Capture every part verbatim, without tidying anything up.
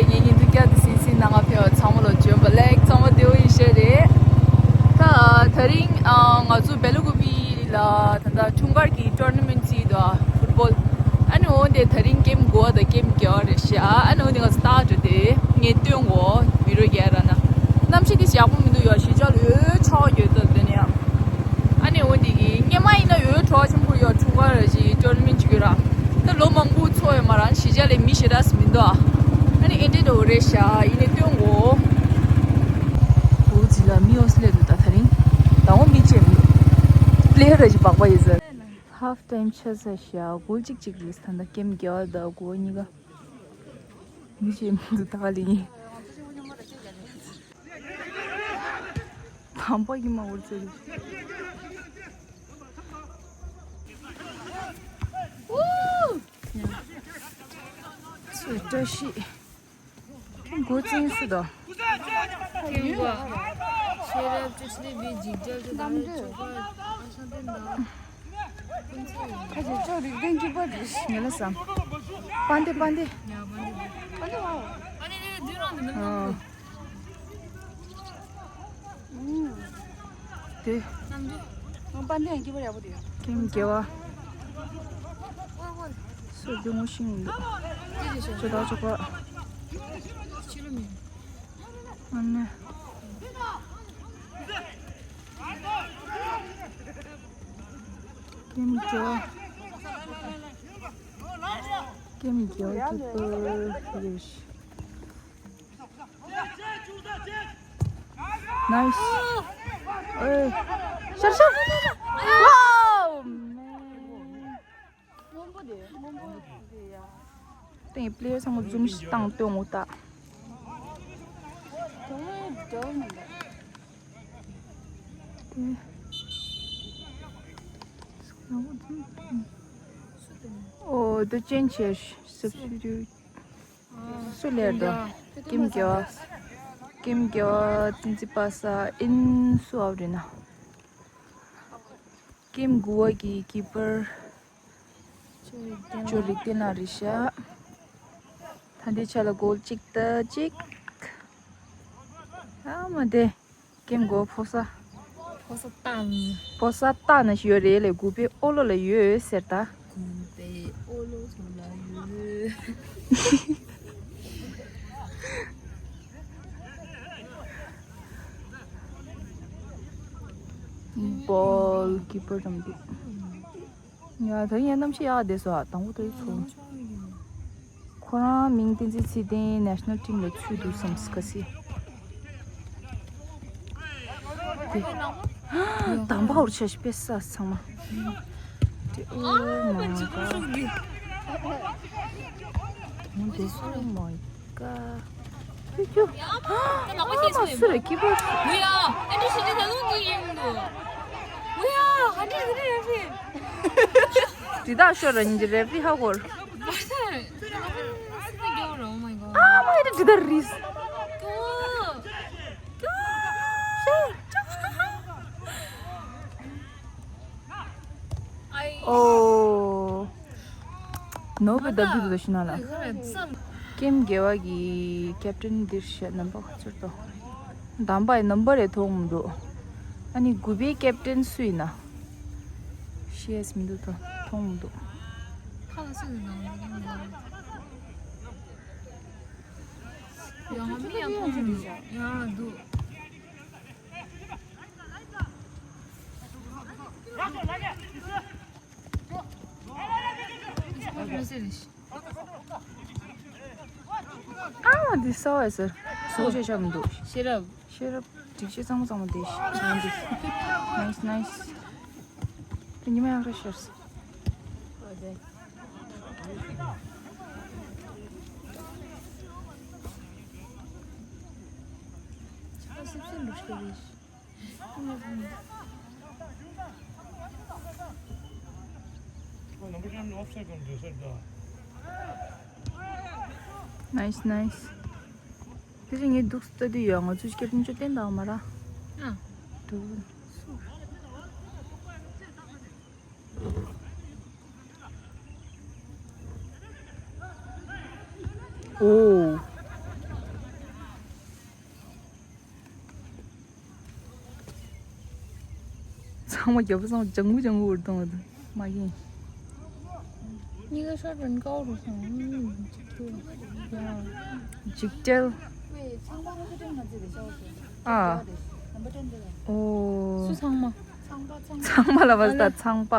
ངའི་ཉིན་ཐོ་བསྐྱར་དུ་སིན་སིན་ནང་ང་ཕེབས་པ་ཚང་མ་ལ་བྱོན་པ་ལེགས། ཚང་མ་བདེ་པོ་ཡིན་ཤག་རེད། ད་དེ་རིང་ཨ་ང་ཚོ་སྦེ་ལ་ཀུ་པི་ལ་ད་ལྟ་འཁྲུངས་སྐར་གྱི་ཊོར་ན་མེན་ཊི་བྱེད་ཀྱི་འདུག་ཨ། ཕུཊ་བོལ། ཨ་ནི་འོ་དེ་དེ་རིང་གེམ་དགུ་པ་དང་གེམ་བརྒྱད་པ་རེད་ཤག་ཨ་ནི་འོ་དེ་ང་ཚོ་ལྟ་འགྲོ་དེ་ངས་སྟོན་གོ་བི་རོ་རྒྱག་ར་ན། གནམ་གཤིས་དེ་ཡག་པོ་མི་འདུག་ཡ། གཞིས་ཆགས་ལ་ཡོད་ཆོག་ཡོད་ད་དེ་ནས་ཡང་། ཨ་ནི་འོ་དེ་གི་སྔོན་མ་ཡིན་ན་ཡོད་གྲོགས་ཆེན་པོ་ཡོད་འཁྲུངས་སྐར་ཞིག་ཊོར་ན་མེན་ཊི་བྱེད་ཀྱི་ར། ད་ལོ་མང་པོ་འཚོགས་ཡོད་མ་ར། གཞིས་ཆགས་ལ་མི་ཞེ་དྲག་མི་འདུག་ཨ། ཨ་ནི་ཨེ་འདྲས་འདྲ་བོ་རེད་ཤག་ཡིན་ནའི་སྟོན་གོ། འོ་ཙི་ལ་མི་འོ་སི་ལེ་འདུག་ད་དེ་རིང་། ད་འོ་མི་ཅེ་མི་འདུག་པི་ལེ་ཡར་ར་ཞིག་སྦག་པ་ཡིན་ཟེར། ཧབ་ཊའིམ་ཆགས་ས་ཤག་གོལ་གཅིག་གཅིག་རེད། ད་ལྟ་གེམ་བརྒྱད་པ་དང་དགུ་པ་གཉིས་ཀ། མི་ཤེས་མི་འདུག་ད་ག་ལེ་ཡིན། དམ་པ་ཡིན་མ་འོར་ཚེ་རེད། ཚོས་བཀྲ་ཤིས། ཁྱོད་འགོ་བཙན་སུ་དང་། ཁྱེད་ཀྱིས་ཤེས་རབ་བཅུ་ཆེན་པའི་འཇིགས་བྲལ་དུ་དང་ཆོག་པ་ཨ་ཤང་སྟོན་དང་། ཁ་ཆེ་ཅོ་རིག་ལྡན་སྐྱིད་པ་རེད། ངེ་ལ་བསམ། པན་ཏེ་པན་ཏེ། ཡ་པན་ཏེ་པན་ཏེ་ཨ་ནི་ནི་དུས་རང་དུ་མི་ཨ་ནོར། དེ། ང་པན་ཏེ་ཡང་སྐྱིད་པ་ཡག་པོ་དེ། ཀེམ་དགེ་བ། སུ་དེ་ངོ་ཤེས་མི་འདུག་ཅོ་ད་ཅོ་པ། ཨ་ནི། ཀེམ་གྱོ། ཀེམ་གྱོ་གི་པོ་རེད། ནའིས། ཨེ། ཤར་ཤར། ཝའོ། སྔོན་པོ་དེ་སྔོན་པོ་དེ་ཡ། སྟེང་པི་ལེ་ཡར་ཚང་མ་ཛུམ་ཞིག་བཏང་སྟོན་འོ་ད། དེ་ལོས་འདྲ་མི་འདུག་ཨོ་དེ་ཅན་ཆེ་སབ་སི་ཊི་ཊུཊ། སུ་ལེར་དོ། ཀེམ་གྱོ། ཀེམ་གྱོ་ཏིན་ཙི་པ་ས་ཨིན་སུ་ཨའུ་རེ་ན། ཀེམ་དགུ་པ་གི་ཀི་པར། ཅོ་རིག་ཏེ་ན་རི་ཤ། ད་འདི་ཆ་ལ་གོལ་གཅིག་ད་གཅིག་ཨ་མ་དེ། ཀེམ་གོ་ཕོ་ས། ཕོ་ས་ཏང་། ཕོ་ས་ཏང་ན་ཞིག་ཡོད་རེད་ལས་དགུ་པའི་ཨོ་ལོ་ལ་ཡོད་ཟེར་ད། དགུ་པའི་ཨོ་ལོ་ཚོ་ལ་ཡོད། བོལ་ཀི་པར་དམ་དུ། ཡ་ད་ཡིན་ཡ་གནམ་གཤིས་ཡག་བསྡད་སོ་ཨ། དང་པོ་ད་ཡི་ཚོ། ཁོ་རང་མིང་བསྟན་འཛིན་ཚེ་བརྟན་National Team ལ་ཚུད་འདུག་བསམ་སི་ཁ་སི། དེ། དམ་པ་འོར་ཆ་ཞིག་པེ་ས་ཚང་མ། དེ་Oh my god. Oh my god. ཁྱོད་ཁྱོད། ཨ་མ་སུ་རེད་ཀི་པར། དེ་དག་ཤོར་ར་ཉིན་གྱི་རེ་ཕི་ཧ་གོ་ར། ཨ་མ་ཨེ་འདྲ་འདི་ལྟར་རིས། ཨོ། ནོ་བི་ད་བི་དུ་ཤི་ན་ལ། ཀེམ་དགེ་བ་གི་ཀེབ་ཊན་འདིར་བཤད་ནམ་པ་ཁ་ཚུར་ཏོ། དམ་པའི་ནམ་པ་རེ་མཐོང་མི་འདུག་ཨ་ནི་དགུ་པའི་ཀེབ་ཊན་སུ་ཡིན་ན། ཤེས་མི་འདུག་ཏོ་མཐོང་མི་འདུག་ཁ་ལ་སུ་ཡིན་ནམ་ཡང་མི་ཡང་མཐོང་མི་འདུག་ཡང་འདུག་ཨ་འདི་ས་བ་ཟེར། སོ་ཤེས་བྱ་མི་འདུག་ཤེས་རབ། ཤེས་རབ། སྒྲིག་ཆས་གཙང་མ་གཙང་མ་འདི་ཞིག་ཡང་འདི། ནའིས་ནའིས། དེ་ཉི་མ་ཡག་རེད་ཤར། ནའིས་ནའིས། དེ་རིང་ངས་འདུག་ལྟ་དུས་ཡོད་ང་ཚོའི་སྐད་དུ་བཅུ་བསྟན་དང་མ་ར། ཨ། འདུག་ཨོ། ཚང་མ་རྒྱབ་སོང་། ལྗང་གུ་ལྗང་གུ་འུར་གཏོང་བ་དང་མ་ཡིན། གཉིས་ཀ་ཤོར་དྲན་ཀའོ་རུ་སོང་། འཇིག་རྟེན། ཨ། ཨོ། སུ་ཚང་མ། ཚང་མ་ལ་བ་ད་ཚང་པ།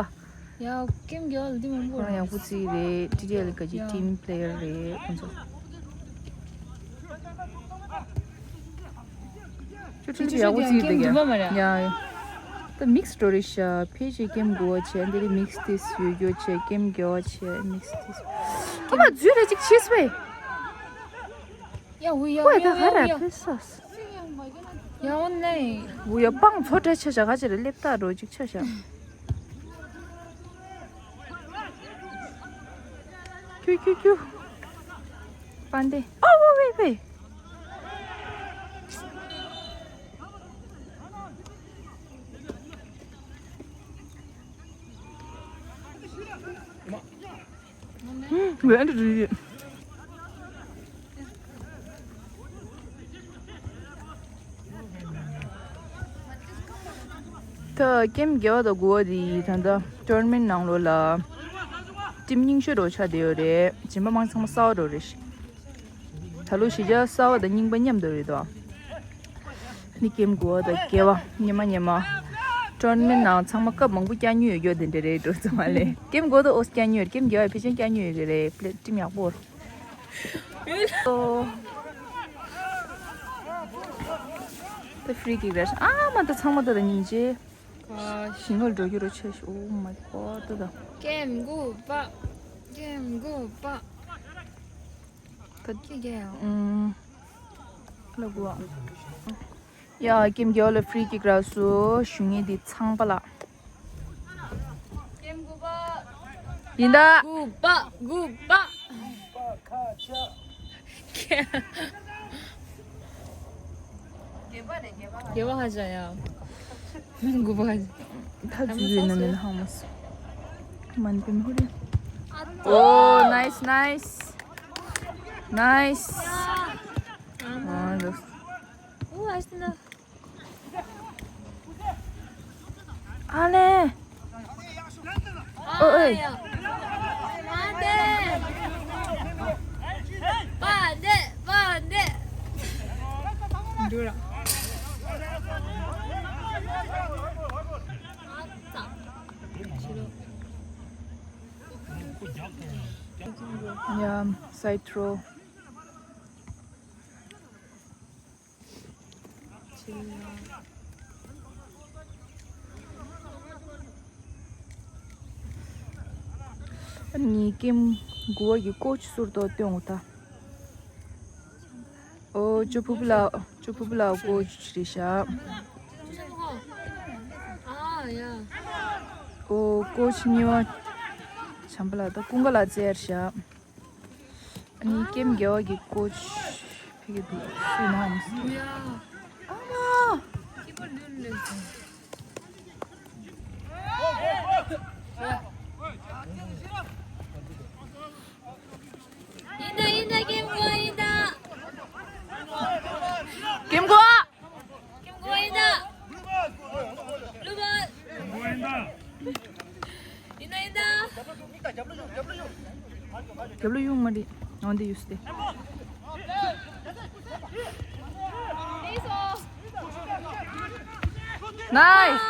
ཡ། ཀེམ་རྒྱལ་བ་ལ་འདི་མང་པོ་ཁོ་རང་ཡག་པོ་བརྩིས་རེད། ཏི་ཏི་ཨེལ་ག་ཅིག་ཡ། ཊིམ་པི་ལེ་ཡར་རེད་ཁོང་ཚོ། ཅོ་ཅོ་ཅོ་ཅོ་ཡག་པོ་བརྩིས་འདུག་ཀེམ་རྒྱུ་མ་མ་རེད། ཡ་ཡ། ད་མིག་སི་འགྲོ་རེད་ཤག་ཕལ་ཆེར་ཀེམ་དགུ་བ་བྱས། འདི་རེད། མིག་སི་ཏིས་ཡོད་རྒྱུ་བྱས། ཀེམ་བརྒྱད་པ་བྱས། མིག་སི་ཏིས། ཨ་མ་འཛུལ་རེ་ཅིག་ཕྱིས་པས། ཡ་ཧུ་ཡ་ཧུ་ཡ་ཧུ་ཡ། ཕེ་སོ། ཡ་འོ་ནའི། ཧུ་ཡ་སྤང་ཚོ་འདྲ་ཆ་བཞག་ག་ཅེ་རེ་སླེབས་ད་འགྲོ་ཅིག་ཆ་བཞག་ཁྱུ་ཁྱུ་ཁྱུ། པན་ཏེ། ཨོ་ཝེ་ཝེ་ཝེ། ཝེ་ཨན་ཏི་རི། ད་ཀེམ་བརྒྱད་པ་དང་དགུ་པ་དེ་ད་ལྟ་ཊོར་ནི་མེན་ཊི་ནང་ལོགས་ལ་ཊིམ་རྙིང་ཤོས་འདྲ་པོ་ཆགས་བསྡད་ཡོད་རེད། གཞན་པ་མང་ཚང་མ་གསར་པ་འདྲ་པོ་རེད། ད་ལོ་གཞིས་ཆགས་གསར་པ་དང་རྙིང་པ་མཉམ་དུ་རེད་དོ། ནི་ཀེམ་དགུ་པ་དང་བརྒྱད་པ་ཉི་མ་ཉི་མ། ཊོར་ནི་མེན་ཊི་ནང་ཚང་མ་སྐབས་མང་པོ་བསྐྱལ་མྱོང་ཡོད་རྒྱུ་དེ་འདྲ་རེད་འགྲོ་ཚང་མ་ལས། ཀེམ་དགུ་པ་དང་ཨོ་བསྐྱལ་མྱོང་ཡོད། ཀེམ་བརྒྱད་པ་ཕལ་ཆེར་བསྐྱལ་མྱོང་ཡོད་ཀྱི་རེད། པི་ལེ་ཊིམ་ཡག་པོ། ཨོ། ད་ཧྥི་རི་ཀིག་རེད། ཨ་མ་ད་ཚང་མ་ད་ད་སྙིང་རྗེ། ཞིང་ངོར་འགྲོ་རྒྱུ་རོ་ཆེ་ཤོས། Oh my God ད་ད། ཀེམ་དགུ་པ། ཀེམ་དགུ་པ། ད་ཀི་ཀེ་ཡང་། ཨུམ། ལ་དགུ་པ། ཡ་ཀེམ་བརྒྱད་པ་ལ་ཧྥི་རི་ཀིག་རག་སོང་། ཞུ་ངེས་འདི་ཚང་པ་ལ། ཡིན་ད། དགུ་པ། དགུ་པ། བརྒྱད་པ་ཧ་ཅང་ཡ། དགུ་པ་ཧ་ཅང་། ད་འཛུལ་ཡོད་ན་མེད་ན་ཧང་མ་སོང་། མན་པིན་ཧུ་རེ། Oh nice nice nice. ཨ་འདུག་ཨུ་ཨ་སི་ན། ཨ་ལེ། ཨོ་ཨེ། པ་འདེ། པ་འདེ། པ་འདེ། འདུག་ར། ཡ། སའིཌ་ཐྲོ། ཨ་ནི་ཀེམ་དགུ་པ་གི་ཀོ་ཆི་ཟུར་དུ་སྟོན་འོ་ད། ཨོ་ཅོ་ཕུ་ཕུ་ལ་ཅོ་ཕུ་ཕུ་ལ་ཀོ་ཆི་རེད་ཤག་ཨོ་ཀོ་ཆི་གཉིས་པ་བྱམས་པ་ལགས་དང་ཀུན་དགའ་ལགས་རྩེར་ཤག་ཨ་ནི་ཀེམ་རྒྱལ་བ་གི་ཀོ་ཆི་ཕ་གི་འདུག་སུ་ཡིན་ནམ། ཨ་མ། ཡིན་ད་ཡིན་ད་ཀེམ་གོ་ཡིན་ད། ཀེམ་གོ། ཀེམ་གོ་ཡིན་ད། ལུ་གོ། ཡིན་ད་ཡིན་ད། རྒྱབ་ལོ་ཡོང་མ་རེད། འོན་ཏེ་ཡུས་ཏེ། ནའིས།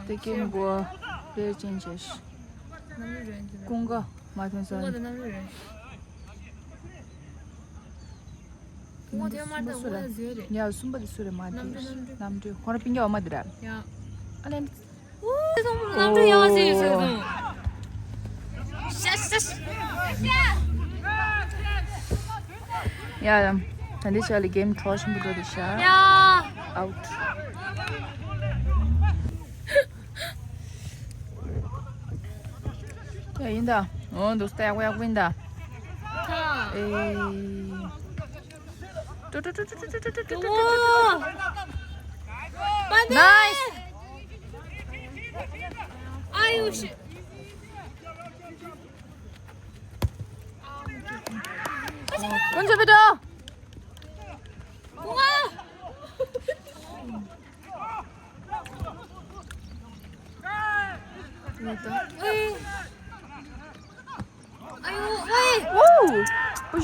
དེ་ཀེམ་གོ་པེར་ཅན་བྱས་ཤིག་ཀུན་དགའ་མ་ཐོན་ས། ཡ་གསུམ་པ་དེ་སུ་རེད། མ་དེ་རྣམ་གྲོལ། ཁོ་རང་སྤུན་ཀྱག་འོག་མ་དེ་ར། ཨ་ལན། ཡ་ཡ། ད་འདི་ཆ་ལ་གེམ་གྲོགས་ཆེན་པོ་འགྲོ་དེ་ཤ། ཡ། ཨའུཊ། ཡ་ཡིན་ད། འོ་འདུག་སྟེ་ཡག་པོ་ཡག་པོ་ཡིན་ད། ཨེ། ཏུ་ཏུ་ཏུ། ནའིས། ཨ་ཡུ་ཤི། ཀུན་ཚོ་བི་ཏོ།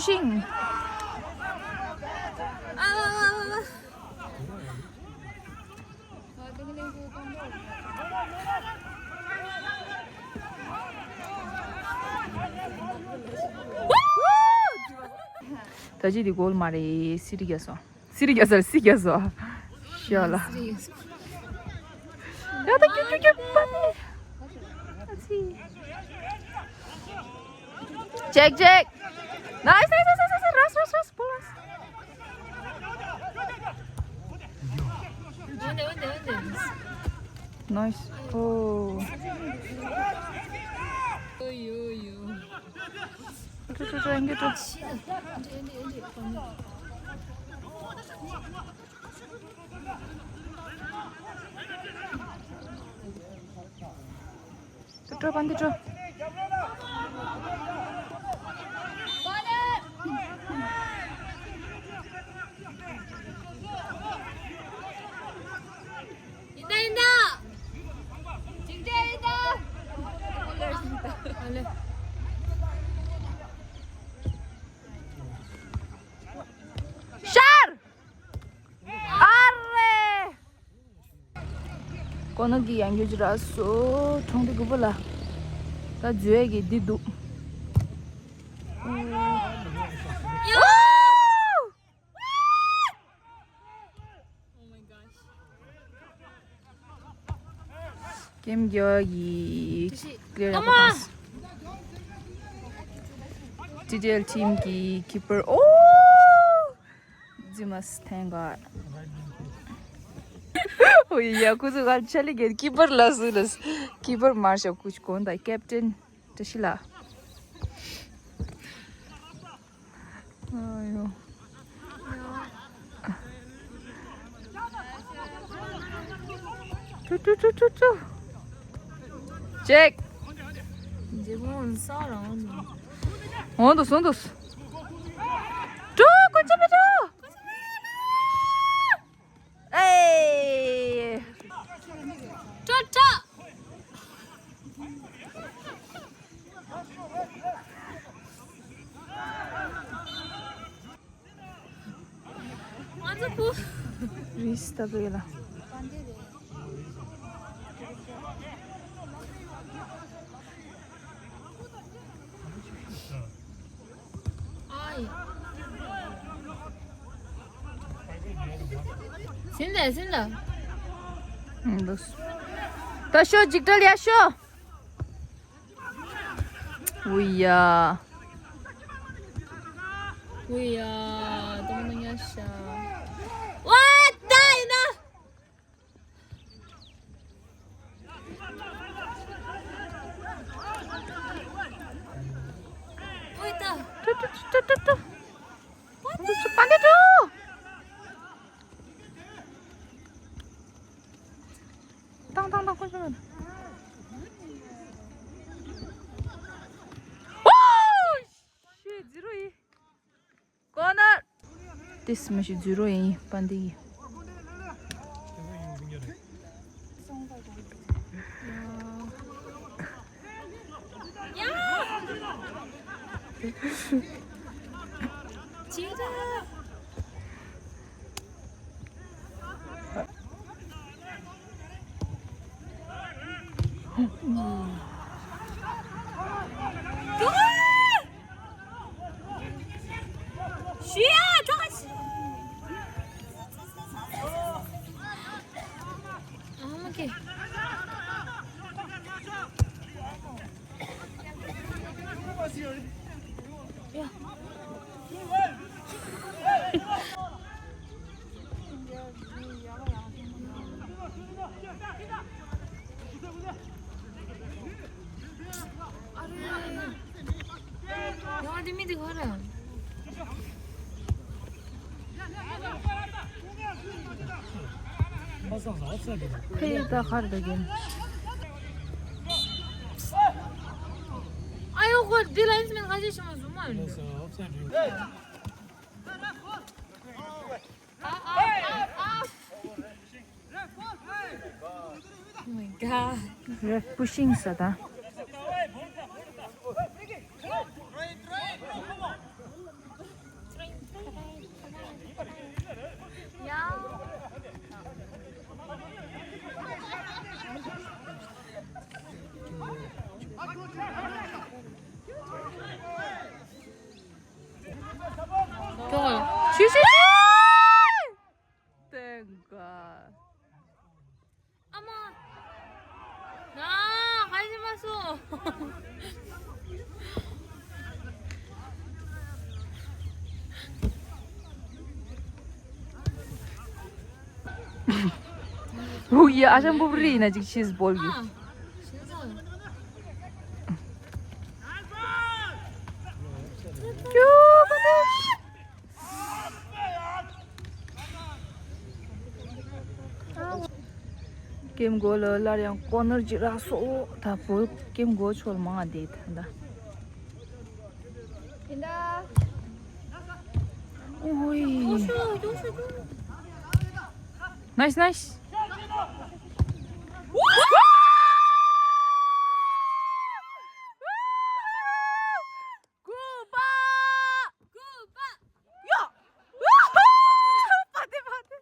ཤིང་། ད་ཅི་འདི་གོལ་མ་རེད། སི་རི་རྒྱ་སོང་། སི་རི་རྒྱ་སོང་། སི་རྒྱ་སོང་། ཤོ་ལ། ཡ་ད་ཀྱུ་ཀྱུ་ཀྱུ་པ་ནི། ཨ་ཙི། Check, check. Nice, nice, nice, nice, nice. Rush, rush, rush, pull, rush. Nice. Oh. Yo, yo, yo. True, true, true, true. འགྲོ་པ་འདི་འགྲོ། ཡིན་ད་ཡིན་ད། ཅིག་ཅིག་ཡིན་ད། ཨ་ལེ། ཤར། ཨ་རེ། ཀོ་ནག་གི་ཡང་རྒྱུ་ཅི་ར་སོ་གྲོང་སྡེ་དགུ་པོ་ལ། ད་འཛུལ་ཡས་ཀྱི་འདི་འདུག་ཀེམ་རྒྱག་གི་ཀླེ་ར་པ་དང་། ཊི་ཌི་ཨེལ་ཊིམ་གི་ཀི་པར། ཨོ། ཛི་མ་སི་ཐེང་ག་ཨོ་ཡ། ཁོ་ཚོ་ག་ཆ་ལི་གེ་ཀི་པར་ལ་སུ་ལ་ཀི་པར་མར་ཤོག་ཁུ་ཆུ་གོན་ད་ཀེབ་ཊན་བཀྲ་ཤིས་ལགས། ཨ་ཡོ། ཏུ་ཏུ་ཏུ་ཏུ་ཏུ། ཅེག་འོང་དུ་སོང་དུ། ཀྲོ་ཀོ་ཅི་མི་ཀྲོ། ཨེ། ཀྲོ་ཀྲོ། ང་ཚོ་བུ། རིས་ལྟ་བུ་ཡོད་ལ། ཨའི། ཟིན་ལ་ཟིན་ལ། ཨུམ་འདུག་ད་ཤོ་འཇིགས་བྲལ་ཡ་ཤོ། ཨུ་ཡ། ཨུ་ཡ། གཏོང་ན་ཉ་ཤ། ཝ་ད་ཡིན་ན། ཨུ་ད། ཏུ་ཏུ་ཏུ་ཏུ་ཏུ། ཝ་ད། ཏུ་ཏུ་པ་འདི་ཏུ། ཏང་ཏང་ཏང་ཁོ་ཚོ། ཨོ། ཤེས་ཛི་རོ་ཡིན། ཀོ་ནར། ཏིས་མི་ཤེས་ཛི་རོ་ཡིན་པ་འདི་ཡིན། ཡ། ཅི་རེད། ཞུ་ཡ་ཐོག་ཨ་མ་ཀེ། ཡང་དེ་མི་དེ་ག་རེ། ཕེ་ད་ག་རེ་ད་གིན། ཨ་ཡོ་ཁོ་འདི་ལ་ཨིན་སི་མེན་ཁ་ཤས་ཤོད་མ་བཟུང་མ་ཡིན། Oh my god. Ref pushing ས་ད། ཤུ་ཤུ་ཤུ། སྟོན་ག་ཨ་མ། ང་ཧ་ཅི་མ་སོང་། ཧུ་ཡི་ཨ་ཞང་པུ་རི་ན་ཅིག་ཤིས་བོལ་གི། ཨ། ཤིན་ཙང་། ཀྱོ་པ་ཏེ། ཀེམ་གོ་ལ་སླར་ཡང་ཀོ་ནར་ཅིག་རག་སོ། ད་བོ་ཀེམ་གོ་ཆོལ་མང་ང་དེ་ད་ད། ཨོའི། ནའིས་ནའིས། ཀུ་པ། ཀུ་པ། ཡ། པ་ཏེ་པ་ཏེ།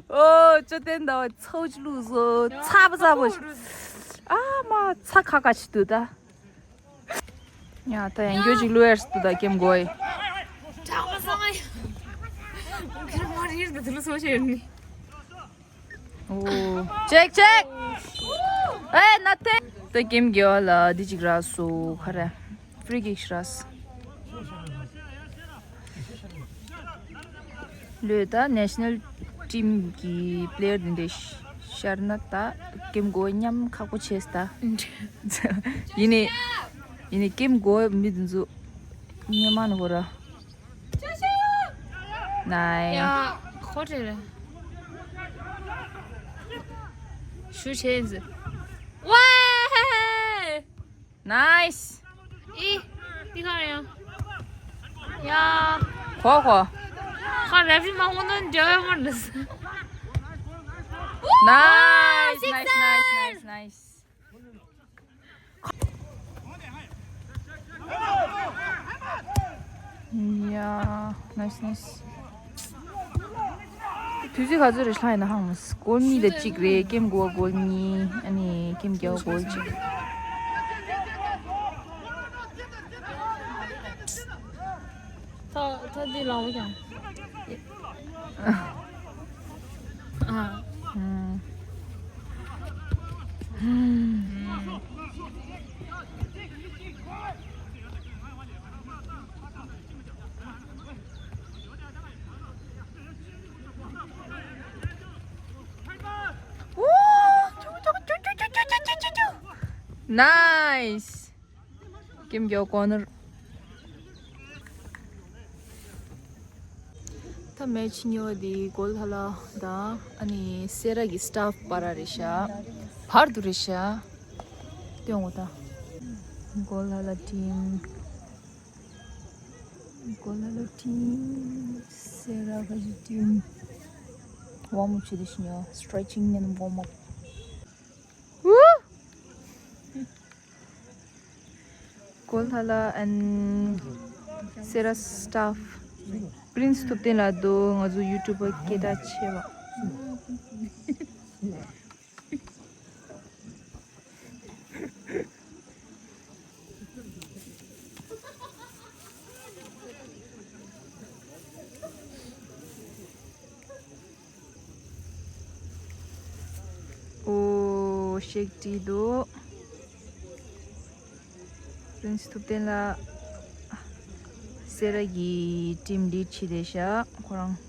ཨོ་ཅོ་ཏན་ད་ཚོ་ཅི་ལུ་ཟོ་ཚ་པ་ཚ་པོ། ཨ་མ་ཚ་ཁ་ཁ་ཅི་དུ་ད། ཡ་ད་ཡང་གྱོ་ཅིག་ལུ་ཨེར་སི་དུ་ད་ཀེམ་གོའི། དྲག་པ་ཚ་ང་ཡ། ཁྱེད་མ་རིར་ད་དུ་ལུ་སོ་ཤེར་ནི། ཨོ། ཅེག་ཅེག་ཨེ་ན་ཏེ། ཏེ་ཀེམ་གེ་བ་ལ་འདི་ཅིག་རག་སོ་ཁ་རེ། ཕི་རི་ཀིག་རག་སོ། ལོས་ད་ནེ་ཤ་ནལ་ཊིམ་གི་པི་ལེ་ཡར་འདི་འདྲ་ཤར་ན་ད་ཀེམ་གོ་མཉམ་ཁག་པོ་ཆེ་སྟ། ཡིན་ནི་ཡིན་ནི་ཀེམ་གོ་མི་འདི་ཚོ་ཉེ་མ་ནི་གོ་ར། ནའི། ཡ། ཁོ་ཁྲེ་རེ། ཞུ་ཆེན་ཟི། ཝེ། ནའིས། ཨི། འདི་ག་རེ་ཡང་། ཡ། ཁོ་ཁོ། ཁ་རེ་ཕི་མ་ཧོན་དོན་འཇལ་བའི་མོ་འདི། ནའིས། ནའིས་ནའིས་ནའིས་ནའིས། ཡ། ནའིས་ནའིས། དུས་ཚོད་ག་ཚོད་རེད་ལྷ་ཡིན་ན་ཧང་མོ་སི་གོལ་གཉིས་དང་གཅིག་རེད། ཀེམ་གོ་གོལ་གཉིས། ཨ་ནི་ཀེམ་རྒྱག་གོལ་གཅིག་ཐ་ཐ་དེ་ལའོ་ཀྱང་། ཨ། ཨུམ། ཨུམ། ནའིས། ཀེམ་རྒྱག་གོ་ནར། ད་མེ་ཆི་ཉོ་དེ་གོལ་ཧ་ལ་དང་ཨ་ནི་སེ་ར་གི་སི་ཊཱཕ་བར་རེད་ཤག་བར་དུ་རེད་ཤག་སྟོན་འོ་ད། གོལ་ཧ་ལ་ཊིམ། གོལ་ཧ་ལ་ཊིམ། སེ་ར་ཁ་ཅི་ཊིམ། ཝོམ་ཨབ་བྱེད་དུ་ཤི་ཉོ། Stretching and warm up. གོལ་ཧ་ལ་and སེ་ར་སི་ཊཱཕ། པི་རིན་སི་ཐུབ་བསྟན་ལགས་དོ། ང་ཚོ་ཡུ་ཊུབ་པར་སྐད་གྲགས་ཆེ་བ། ཨོ་ཤེག་བྲིས་འདུག་པི་རིན་སི་ཐུབ་བསྟན་ལགས། སེ་ར་གི་ཊིམ་ལིཌ་བྱས་བསྡད་ཤག་ཁོ་རང་